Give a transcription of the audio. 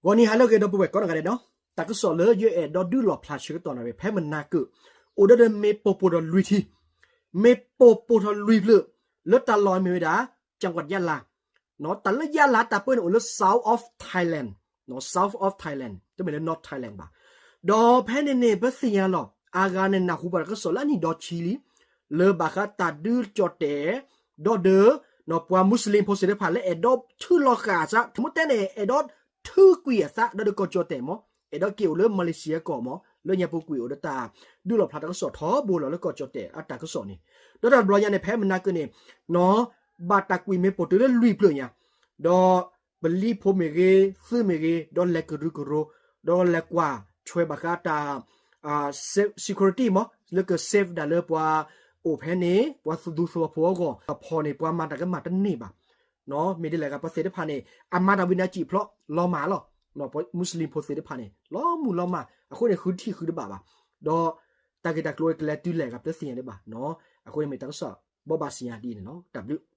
ဂီၤနံၤဟါလၢအဂ့ၤ ဒီပုၢ်ဝဲၢ်ကိးဂၤဒဲးနီၤ, တၢ်ကစီၣ်လၢယအဲၣ်ဒိးဒုးလီၣ်ဖျါဆၢကတီၢ်န့ၣ် ဖဲမနၤကၢၣ် အိၣ်ဒီးမ့ၣ်ပိၢ်ပိၢ်ထီၣ်လွံၢ်ထံၣ်, မ့ၣ်ပိၢ်ပိၢ်ထီၣ်လွံၢ်ဖျၢၣ်, လၢတၢ်လီၢ်မ့ၢ်ဝဲဒၣ် จังหวัดยะลา, တၢ်လၢယါလါတၢ်ပၢန့ၣ် အိၣ်လၢ south of Thailand, south of Thailand တမ့ၢ်လၢ North Thailand ဘၣ်. ဒီးဖဲန့ၣ်န့ၣ် ပသ့ၣ်ညါလီၤ အဂၤန့ၣ် နၢ်ဟူပှၤတၢ်ကစီၣ်လၢအနံၣ်ဒီဆံလံ လၢဘၣ်ဃးတၢ်ဒုးကၠီၣ်တဲၣ် ဒီးဒီး ပှၤမူစလ့ၣ်ဖိသ့ၣ်တဖၣ်လၢအဲၣ်ဒိးထုးလီၤဃာ်အသး မ့ၢ်တဲန့ၣ် အဲၣ်ဒိးထုးကွံာ်အသး ဒီးဒီးကီၢ်ကၠီၣ်တဲၣ်မး, အဲၣ်ဒိးက့ၤအိၣ်လၢ Malaysia ကီၢ်မး, လၢညါပူၤကွံာ်အိၣ်ဒီးတၢ်ဒုးလီၣ်ဖျါတၢ်ကစီၣ်ထီဘိလီၤလၢကီၢ်ကၠီၣ်တဲၣ်အတၢ်ကစီၣ်န့ၣ်, ဒီးတၢ်တဘျီညါန့ၣ် ဖဲမနၤကၢၣ်န့ၣ် နီၤ ဘၣ်တၢ်ကွံာ်မ့ၣ်ပိၢ်တုၤလၢလွံၢ်ဖျၢၣ်ညါ, ဒီး ပလံၤဖိမ့ၢ်ဂ့ၤ သုးမ့ၢ်ဂ့ၤ ဒီးလဲၤကရူၢ်ကရိ ဒီးလဲၤကွၢ်ဆွဲဘၣ်ဃးတၢ် security မး လၢက safe ဒၣ်လၢပှၤအိၣ်ဖဲန့ၣ် ပှၤသူၣ်ဒူသဝီဖိအဂီၢ် အဖီၣ်န့ၣ် ပှၤမၤတၢ်ကမၣ်တန့ၢ်ဘၣ်. မ့ၢ်ဒ်လဲၣ်ဂ့ၤ ပှၤသ့ၣ်တဖၣ်န့ၣ် အမၤတၢ်ဝံနါစံာ်ဖျိးလီၤမၢ်လီၤ. မူစလ့ၣ်ဖိသ့ၣ်တဖၣ်န့ၣ် လီၤမုၢ်လီၤမၢ် အဃိန့ၣ် ဃုထံၣ်ဃုတဘၣ်ဘၣ်. ဒီးတၢ်ဂ့ၢ်တၢ်ကျိၤကလဲၤတုၤလဲၣ်ဂ့ၤ ပတသ့ၣ်ညါဒံးဘၣ်. အဃိန့ၣ်မ့ၢ်တၢ်ကစီၣ်ဘီဘၣ်စံးညါဒ်အံၤန့ၣ်လီၤ. တၢ်ဘျုး